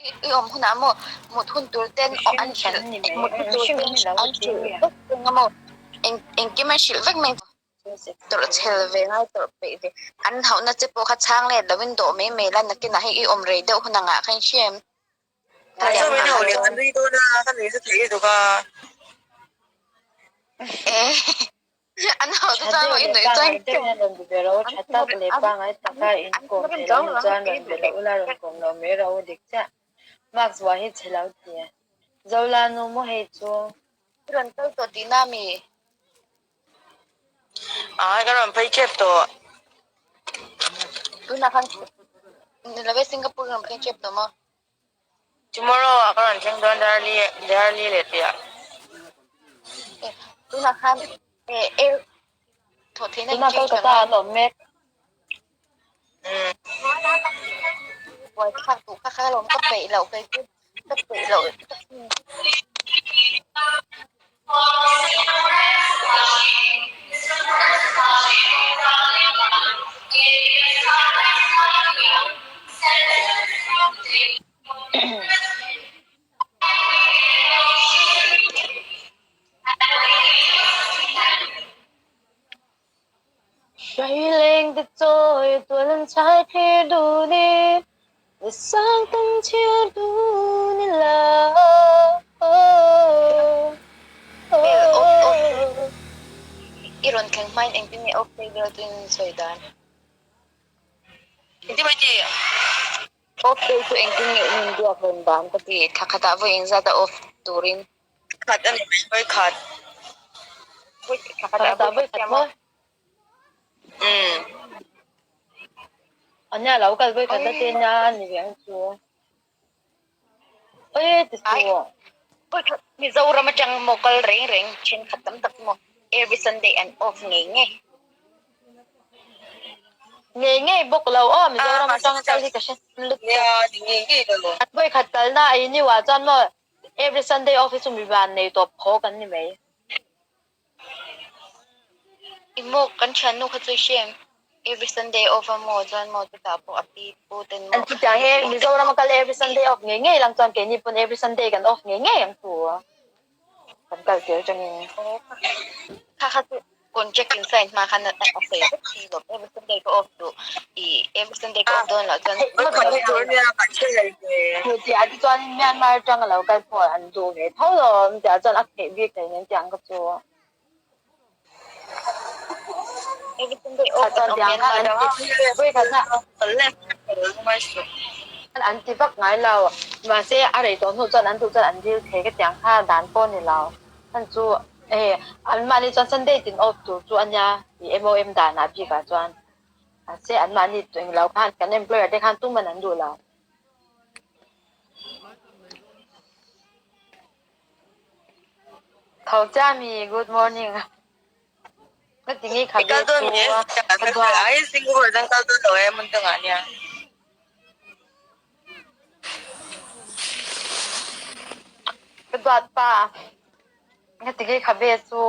I awm hunah maw mut hun tur ten an Mihring kan hrilh ni mai mut hun tur mihring ten kan ni lo an ka ti hrilh mi a. vek thung a maw eng engkim an hrilh vek mai tawrh chhel ve ngai tawrh peih ve an hauhna che pawh kha chhang let lovin dawh mai mai la nakinah hei i awm rei deuh hun angah kha in hria em? Kei chu min hauh leh ka nui dawn a ka nui chu thei lutuk a. An hauh Tha deuh leh pangngai deuhin a rawn be ve ro, tha tak leh pangngai taka in kawm theih lo nih chuan rawn be loh ula rawn kawm loh mai ro dik chiah. Max vuah hi chhe lo ti. Zola nu maw hei chu. I rawn kal tawh tihna mi? Ai ka rawn phei tep tawh. Tunah khan ni love Singapore rawn phei tep tawh maw? Tomorrow ah ka rawn thleng dawn Darli Darli leh piah. Tunah khan air thawh theihna Tunah Kolkata ah an awm mek. Buaithlak duh kha kha alawm ka peih loh kei chu ka peih loh. Hraileng te chawi tual an chhai thlir dun i, ni sang tam chhiar dun ila. Vel off off i rawn thleng hmain engtin nge off phei vel chu in sawi dan? Engtin mai ti? Off day chu engtin nge in inbiak rawn dan ka ti thla khatah vawi engzat a off turin? Khat a ni mai, vawi khat. Vawi thla khatah vawi khat maw? Umm. Ania lo kal vawi khat a te nia ni ve ang chu. Oi ti su. Vawi khat Mizoram atang maw kal reng reng thenkhat tam tak maw every Sunday an off ngei ngei. Ngei ngei bawk lo aw Mizoram atang kal hi ka hre lutuk. Nia ni ngei ngei lo. Vawi khat kalna a in iuah chuan maw every Sunday off hi chu mi van nei tawp phawk an ni mai. I maw kan thiannu kha chu i hria em? Every Sunday off a maw chuan maw chutah pawh a pi pu ten maw. An chutiang hi Mizoram a kal every Sunday off ngei ngei lang chuan keini pawn every Sunday kan off ngei ngei ang chu kan kal tir atangin. Aw kha kha chu contract in sign hma khan a sawi vek thei lawm every Sunday ka off duh i every Sunday ka off dawn loh chuan. Tiah te chuan Myanmar atang a lo kal pawh an duh ve tho lawm tiah chuan a theih bik thei nen tiang ka chu. Every Sunday off Chuan tiang khan an ti vawikhatna an ti vak ngai lo mahse a rei tawh hnu chuan an duh chuan an dil thei ka tiang kha dan pawh a ni lo hman chu hei an mahni chuan Sunday tin off tur chu a nia tih MOM danah bikah chuan mahse an mahni englo khan kan employer te khan tuman an duh lo. Tho chiah mi good morning ka ti ngei kha I kal dawn mi ai Singapore chuan kal dawn lo e hmun dangah nia. Ka duat pa ka ti ngei kha ve chu.